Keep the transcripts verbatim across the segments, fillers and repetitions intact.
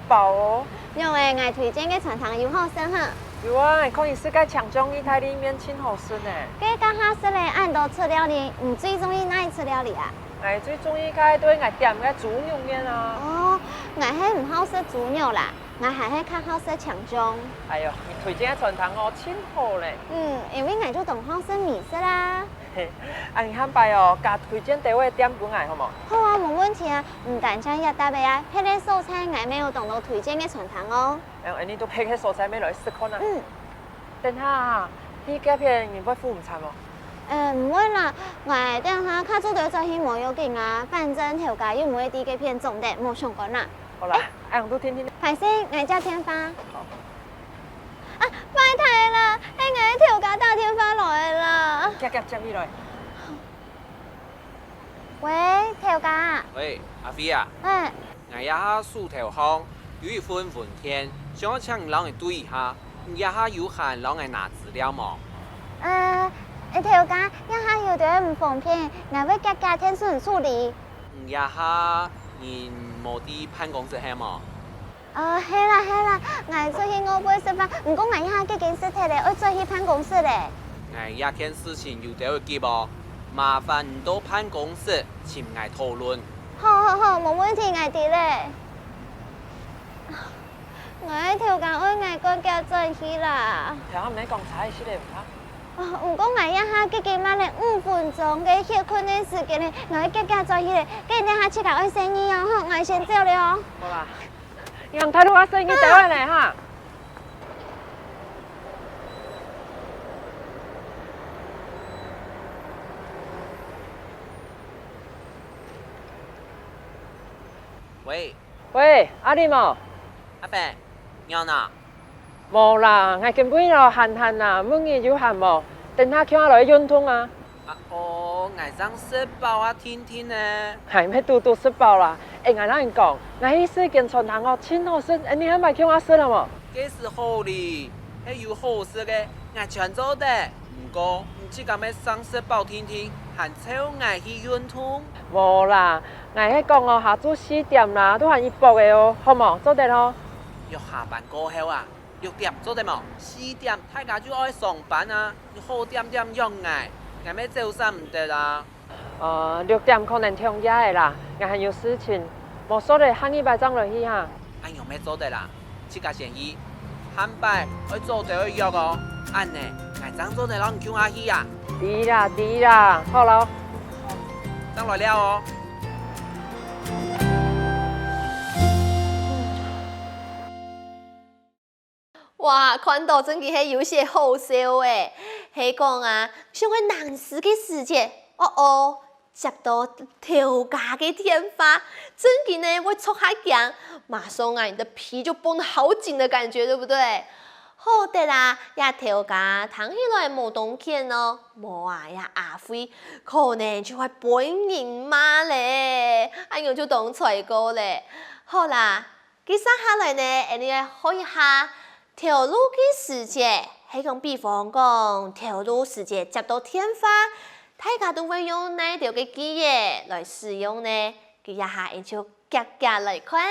飽哦。仰仔，𠊎推薦个餐廳有好食哈？有啊，𠊎看你食个青醬義大利麵盡好食呢。該該下食了恁多出料理，你最中意哪一出料理啊？𠊎最中意个就係𠊎點个豬肉麵啊。哦，𠊎係毋好食豬肉啦，𠊎還係較好食青醬。哎喲，你推薦个餐廳哦，盡好咧。嗯，因為𠊎就當好食美食啦。啊，你下擺哦，加推薦兜仔店分𠊎好無？好啊，無問題啊。毋單淨這搭仔啊，別个所在𠊎乜有當多推薦个餐廳哦。哎，恁呢都別个所在乜來試看啊。嗯。等下啊，去該片你會赴毋餐無？呃，毋會啦，𠊎等下較早兜轉去無要緊啊，反正頭家又毋會在該片總店，無相干啦。好啦，恁樣就定定。歹勢，𠊎接電話。好。啊，歹勢啦，係𠊎頭家打電話來啦。遽遽接起來。 喂，頭家。喂，阿輝啊。嗯。𠊎這下手頭項有一份文件，想愛請你摎𠊎對一下，你這下有閒摎𠊎拿資料無？呃，頭家，這下有兜毋方便，𠊎會遽遽𢯭手處理。你這下人無在辦公室係無？ 哦，係啦係啦，𠊎出去外背食飯，毋過𠊎這下已經食忒了，愛轉去辦公室了。𠊎這件事情有兜仔急哦，麻煩你到辦公室尋𠊎討論。好好好，無問題，𠊎知了。𠊎个頭家愛𠊎趕遽轉去啦。頭下毋係講差一息仔毋怕？哦，毋過𠊎這下已經慢了五分鐘个歇睏个時間了，𠊎愛遽遽轉去了，該你等下自家愛細義哦，好，𠊎先走了哦。好啦。 你行大路啊，細義兜仔呢哈。喂。喂，阿林哦。阿伯，仰呢？無啦，𠊎今晡日閒閒啊，問你有閒無？等下共下來運動啊。 啊哦，𠊎正食飽啊定定呢。𠊎乜堵堵食飽啦。欸，𠊎摎你講，𠊎去食間餐廳哦，盡好食，欸，你下擺共下食好無？該就好哩，係有好食个，𠊎全做得。毋過，你自家乜正食飽定定，還湊𠊎去運動？無啦，𠊎係講哦，下晝四點啦，都還一駁仔哦，好無？做得哦。約下班過後啊， 六點做得無？四點大家就愛上班啊，你好恬恬約𠊎，𠊎乜走煞毋得啊。呃，六點可能忒夜仔啦，𠊎還有事情，無做得下二擺正來去哈。恁樣乜做得啦，自家先去，下擺愛早兜仔約哦，恁呢，𠊎正做得摎你共下去啊。知啦，知啦，好囉。正來尞哦。 哇，看著真經係有些好笑欸！係講啊，像該臨時个時節，哦哦，接著頭家个電話，真經呢會著下驚，馬上啊，你的皮就繃得好緊的感覺，對不對？好得啊，這頭家聽起來無當譴哦，無啊，這阿輝可能就會分人罵咧，恁樣就當衰過咧。好啦， 接下來呢，𠊎俚來學一下頭路个時節，係講比方講頭路時節接著電話，大家都會用哪兜个句仔來使用呢？這下𠊎俚就遽遽來看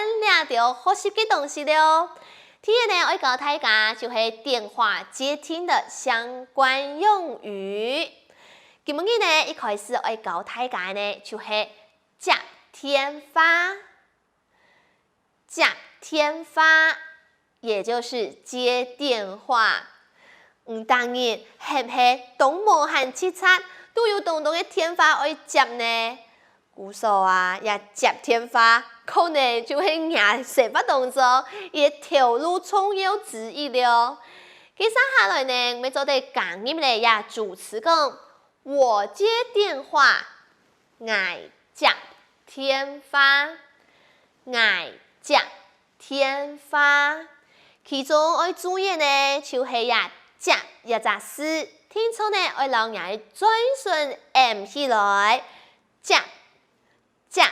這兜學習个東西了。第一呢，愛教大家就係電話接聽的相關用語。今晡日呢，一開始愛教大家呢，就係接電話。 接電話，也就是接電話。嗯，逐日係毋係當無閒直掣，都有當多个電話愛接呢？故所啊，這接電話可能就係若生活當中一頭路重要之一了。接下來呢，𠊎做得加入來這主詞講，我接電話， 𠊎接電話，𠊎接電話。其中愛注意呢，就係這接這隻字，定著呢愛摎若嘴脣揞起來，接，接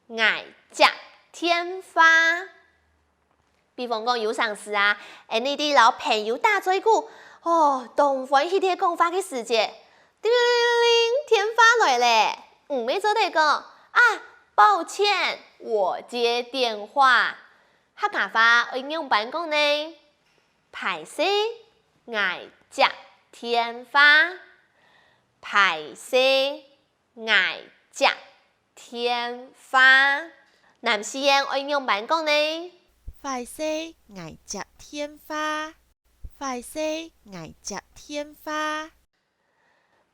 ，𠊎接電話。 比方講有成時啊，𠊎俚在摎朋友打嘴鼓，哦，當歡喜在講話个時節，叮鈴鈴鈴，電話來了，你乜做得講：「啊，抱歉，我接電話。」客家話愛仰般講呢？歹勢，𠊎接電話。歹勢，𠊎接電話。南四縣愛仰般講呢？壞勢，𠊎接電話。壞勢，𠊎接電話。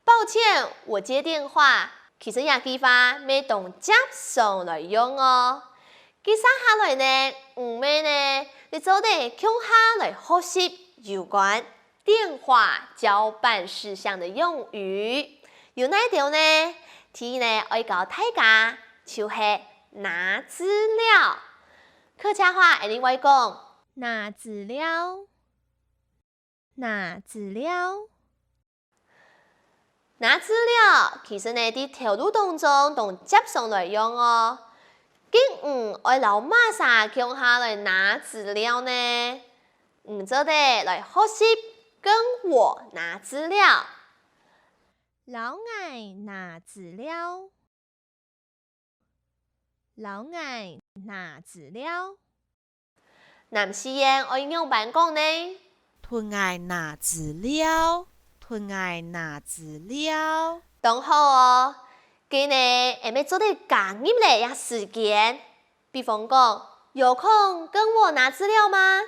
抱歉，我接電話。其實這句話乜當輒常來用哦。接下來呢，你乜呢，你做得共下來學習有關電話交辦事項的用語。有哪兜呢？第一呢，愛教大家，就係拿資料。客家話恁呢會講：拿資料，拿資料。 拿資料，其實呢，在頭路當中當輒常來用哦。該你愛摎麼儕共下來拿資料呢？你做得來學習跟我拿資料。摎𠊎拿資料。 摎𠊎拿資料。南四縣愛仰般講呢？同𠊎拿資料，同𠊎拿資料。當好哦，該呢，𠊎乜做得加入這時間。比方講，有空跟我拿資料嗎？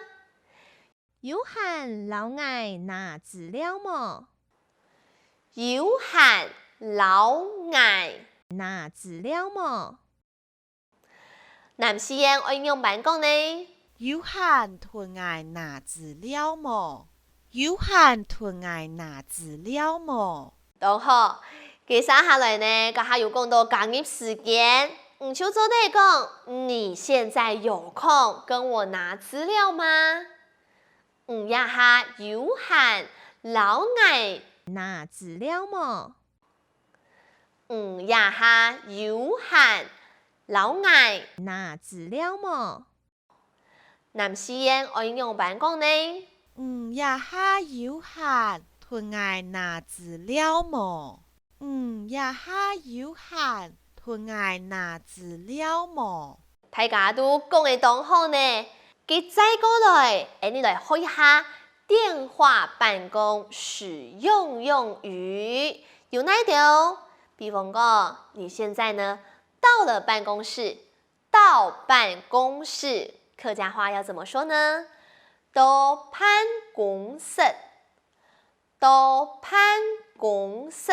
有閒摎𠊎拿資料無？有閒摎𠊎拿資料無？南四縣愛仰般講呢？有閒同𠊎拿資料無？有閒同𠊎拿資料無？ 當好，該接下來呢，頭下有講到加入時間，你就做得講：你現在有空跟我拿資料嗎？你這下有閒摎𠊎拿資料無？你這下有閒摎𠊎拿資料無？ 南四縣愛仰般講呢？你這下有閒同𠊎拿資料無？你這下有閒同𠊎拿資料無？大家都講得當好呢。該再過來，𠊎俚來學一下電話辦公使用用語。有哪兜？比方講，你現在呢，到了辦公室， 到辦公室，客家話要怎麼說呢？到辦公室，到辦公室。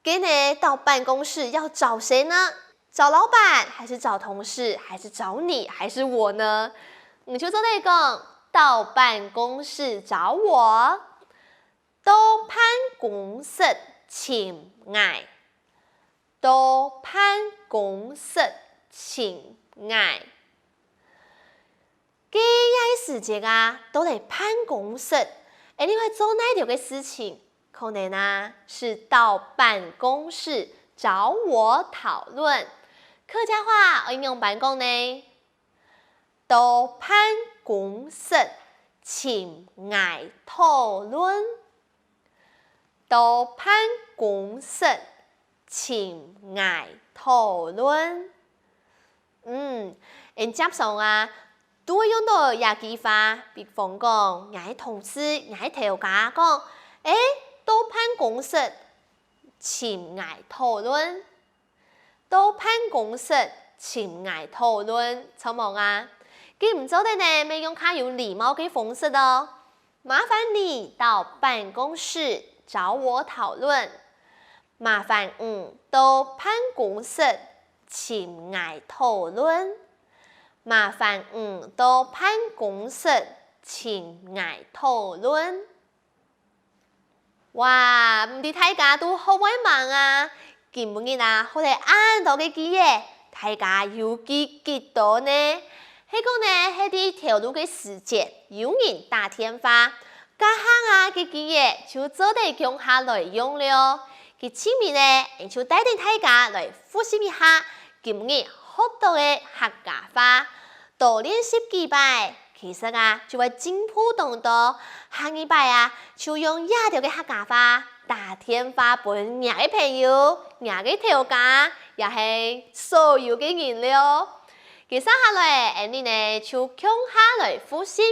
該呢，到辦公室要找誰呢？找老闆，還是找同事，還是找你，還是我呢？你就做得講：到辦公室找我。 到辦公室尋𠊎。到辦公室尋𠊎。該這時節啊，到了辦公室，𠊎俚會做哪兜个事情？可能啊，是到辦公室找我討論。客家話愛仰般講呢？ 到辦公室尋𠊎討論。到辦公室尋𠊎討論。嗯，𠊎俚輒常啊，都會用到這句話，比方講，𠊎个同事、𠊎个頭家講：「欸，到辦公室尋𠊎討論。」 到辦公室尋𠊎討論，著無啊？該你做得呢，乜用較有禮貌个方式哦。麻煩你到辦公室找我討論。麻煩你到辦公室尋𠊎討論。麻煩你到辦公室尋𠊎討論。 哇，毋知大家都學會吂啊？今晡日啊，學了恁多个句仔，大家有記幾多呢？係講呢，係在頭路个時節，有人打電話，該下啊个句仔就做得共下來用了哦。該這下呢，𠊎就帶領大家來複習一下今日學到个客家話，多練習幾擺，其實啊，就會進步當多。下二擺啊，就用這兜个客家話打電話分若个朋友、若个頭家，也係所有个人了哦。接下來，𠊎俚呢就共下來複習